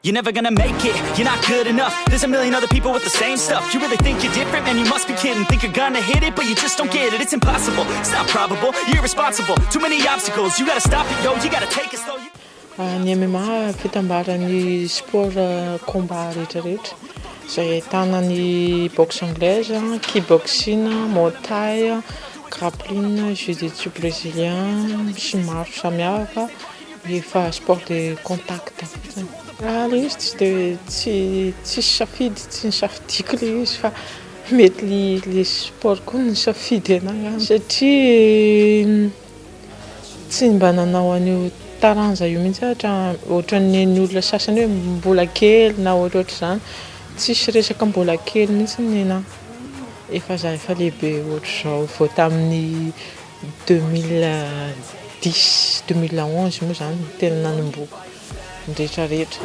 You're never gonna make it, you're not good enough. There's a million other people with the same stuff. You really think you're different? Man, you must be kidding. Think you're gonna hit it, but you just don't get it. It's impossible, it's not probable, you're irresponsible. Too many obstacles, you gotta stop it, yo. You gotta take it slow. You Ny MMA fitambaran'ny sport combat rehetrarehetra izay ahitana ny boxe anglaise, kickboxing, muay thai, grappling, jiu-jitsu brésilien sy maro samihafa, efa sport de contact fotsiny. Le izy tsy de tsy tsisy safidy, tsy nisafidiko le izy fa mety le sport koa nisafidy anahy satria tsy mba nanao an'io taranja io mihitsy aho ohatran'ny ny olona sasany hoe mbola kely na ohatrohatr'izany, tsisy resaka mbola kely mihitsy ny anahy, efa za efa lehibe ohatr'izao vao tamin'ny 2010, 2011 moa zany no tena nanomboka ny rehetrarehetra.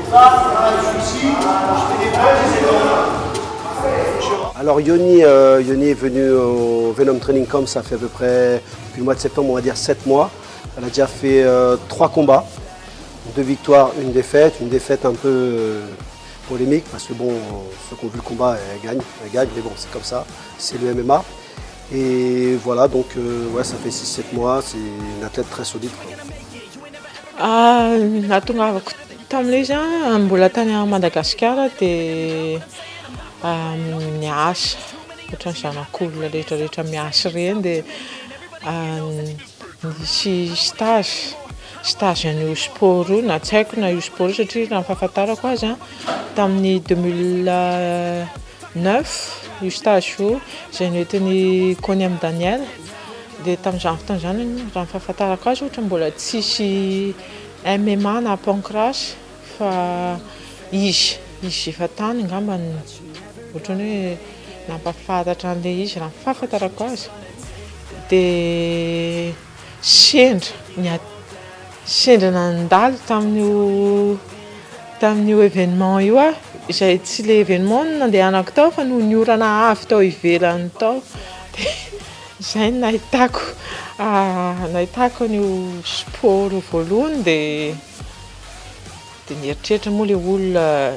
Alors Yoni, Yoni est venu au Venom Training Camp, ça fait à peu près, depuis le mois de septembre, on va dire 7 mois. Elle a déjà fait 3 combats, 2 victoires, une défaite, une défaite un peu polémique parce que bon, ceux qui ont vu le combat, elle gagne, mais bon, c'est comme ça, c'est le MMA. Et voilà, donc ouais, ça fait 6-7 mois, c'est une athlète très solide, quoi. Ah, nahatongavako tamin'ilay izy a mbola tany Madagasikara dia niasa ohatran'ny zanak'olona rehetrarehetra miasa ireny, dia nisy stage an'io sport io na tsy haiko na io sport io satria raha ny fahafantarako azy a tamin'ny 2009 io stage io izay noentin'i Coniam Daniel. Dia tamin'izany fotoana izany, raha ny fahafantarako azy, ohatra mbola tsisy MMA na pancrace fa izy efa tany angambany ohatrany hoe nampahafantatra an'ilay izy raha ny fahafantarako azy. Dia sendra ny sendra nandalo tamin'io événement io aho, izay tsy le événement no nandehanako tao fa noho ny orana avy tao ivelany tao, dia izay no nahitako an'io sport io voalohany. Dia nieritreritra moa le olona,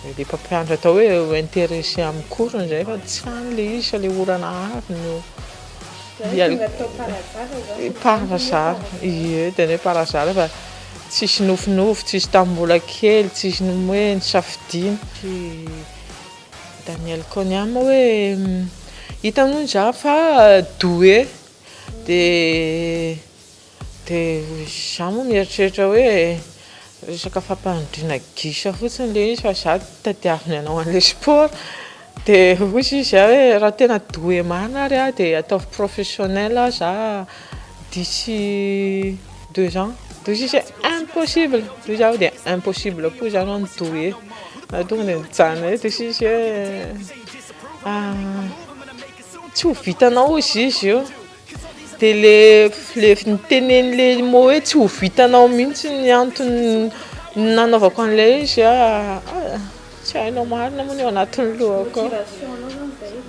le mpampianatra atao hoe intéressé amin'ny cours-ny zay, fa tsy any le izy fa le orana avy no par hasard. Ie, tena hoe par hasard fa tsisy nofinofy, tsisy tamin'ny mbola kely, tsisy hoe nisafidiana. Daniel Coniam hoe hitany hono za fa doué, dia za moa mieritreritra hoe resaka fampandriana gisa fotsiny le izy fa za tadiaviny hanao an'ilay sport. Dia hoy izy hoe raha tena doué marina ary aho dia ataovy professionnel za d'ici 2 ans. Dia hoy izy hoe impossible. Dia hoy zaho dia impossible koa zany ny doué, tonga dia nijanona eo. Dia hoy izy hoe tsy ho vitanao izy io. Dia le nitenen'le mot hoe tsy ho vitanao mihitsy ny antony nanaovako an'ilay izy a tsy hainao marina moa ny ao anatin'ny lohako ao.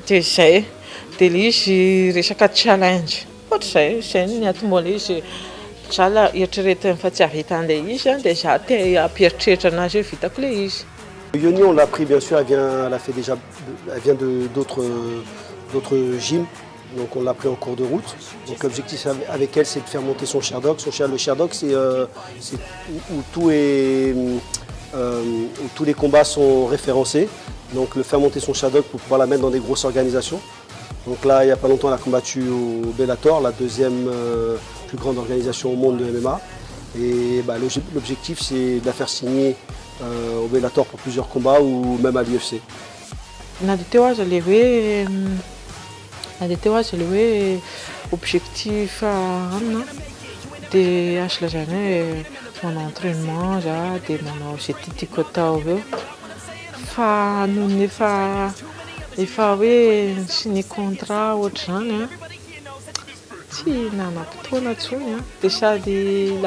Dia zay, dia le izy resaka challenge ohatr'izay, zay no niatombohan'ilay izy. Za la eritreretiny fa tsy hahavita an'ilay izy a, dia za te hampieritreritra anazy hoe vitako ilay izy. Yoni, on l'a pris bien sûr, elle vient, elle a fait déjà, elle vient de d'autres gyms, donc on l'a pris en cours de route. Donc l'objectif avec elle, c'est de faire monter son Sherdog. Le Sherdog, c'est où, où tout est, où tous les combats sont référencés. Donc le faire monter son Sherdog pour pouvoir la mettre dans des grosses organisations. Donc là, il n'y a pas longtemps, elle a combattu au Bellator, la deuxième plus grande organisation au monde de MMA. Et bah, l'objectif, c'est de la faire signer au Bellator pour plusieurs combats ou même à l'UFC. Na dia teo aza le hoe objectif amina, dia azo lazaina hoe manao entraînement za, dia manao izay tiatiako atao eo, fa noho ny efa hoe signé contrat ohatr'izany a, tsy nanam-potoana intsony a, dia sady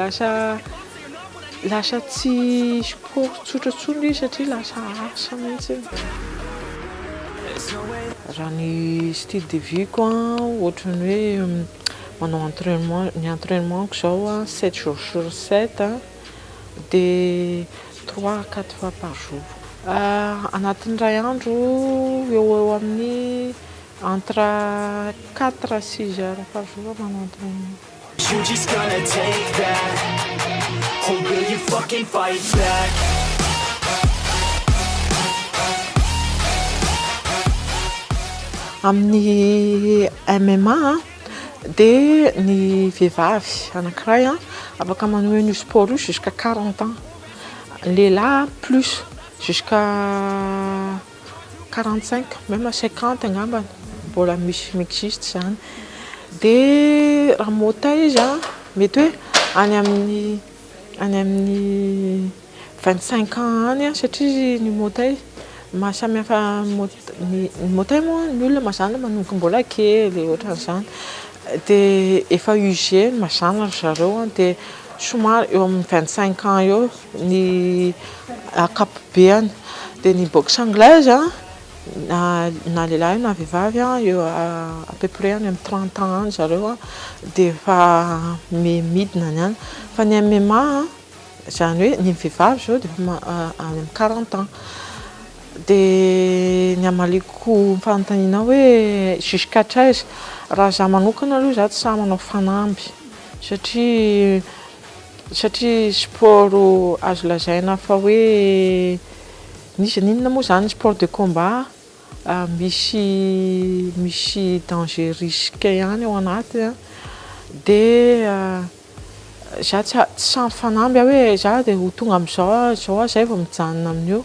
lasa tsy sport tsotra intsony izy satria lasa asa mihitsy. Raha ny style de vie-ko a, ohatran'ny hoe manao entraînement, ny entraînement-ko zao a 7 jours sur 7 a, dia 3 à 4 fois par jour. Anatin'ny ray andro eo eo amin'ny entre 4 à 6 heures par jour manao entraînement. You just gonna take that? Or will you fucking fight back? Amin'ny MMA dia ny vehivavy anankiray afaka manohy an'io sport io jusqu'à 40 ans, ny lehilahy plus, jusqu'à 45, même 50 angambany, mbola misy miexiste zany. Dia raha muay thai izy mety hoe any amin'ny 25 ans any satria ny muay thai mahasamihafa ny muay thai moa, ny olona mazàna manomboka mbola kely ohatran'izany, dia efa usé mazàna ry zareo dia somary eo amin'ny 25 ans eo ny ankapobeany. Dia ny boxe anglaise na lehilahy io na vehivavy eo à peu près any amin'ny 30 ans any zareo dia efa midina ny any. Fa ny MMA zany hoe ny vehivavy zao dia efa any amin'ny 40 ans. Dia ny amaliko fanontaniana hoe jusqu'à hatraiza, raha za manokana aloha, za tsy sahy manao fanamby satria sport azo lazaina fa hoe nisy n'inona moa zany sport de combat misy danger, risque ihany ao anaty dia za tsy sahy mifanamby aho hoe za dia ho tonga amin'izao zao aho zay vao mijanona amin'io.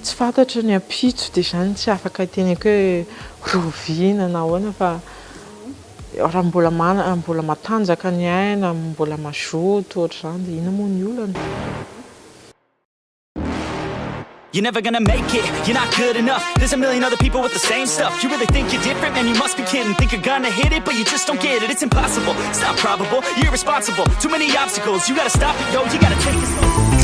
Tsy fantatro ny ampitso, dia zany tsy afaka hiteneko hoe roviana na ahoana, fa raha mbola mana, mbola matanjaka ny aina, mbola mazoto ohatr'izany, dia inona moa ny olana? You're never gonna make it, you're not good enough. There's a million other people with the same stuff. You really think you're different? Man, you must be kidding. Think you're gonna hit it, but you just don't get it. It's impossible, it's not probable, you're irresponsible. Too many obstacles, you gotta stop it, yo. You gotta take it slow.